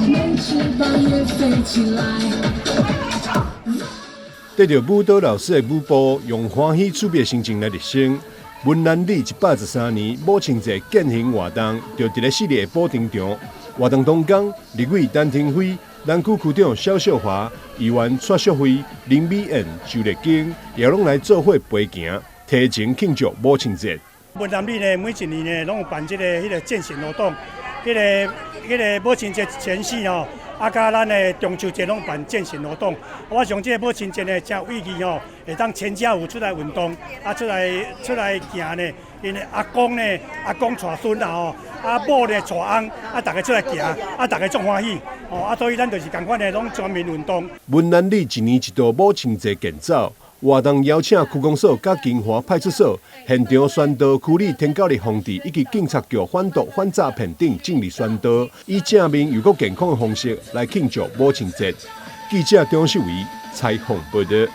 沒翅膀也飛起來。綴著舞蹈老師的舞步，用歡喜趣味的心情來熱身。文南里113年母親節健行活動，就佇咧4日下晡登場。活動當中，立委陳亭妃、南區區長蕭秀華、議員蔡淑慧、林美燕、周麗京，也攏來做伙陪行，提前慶祝母親節。文南里呢，每一年呢，攏有辦這個彼個健行活動，彼個彼個母親節前夕吼，啊，佮咱的中秋節攏辦健行活動。我想這個母親節呢，誠有意義吼，會當全家有出來運動，啊，出來出來行呢。𪜶阿公呢，阿公帶孫啦吼，啊某呢帶翁，啊逐家出來行，啊逐家足歡喜，吼啊所以咱就是仝款的，攏全民運動。文南里一年一度母親節健走活動，邀請區公所佮金華派出所現場宣導區裡天狗日防治以及警察局反毒反詐騙等政治宣導，以正面又閣健康的方式來慶祝母親節。記者張秀維採訪報導。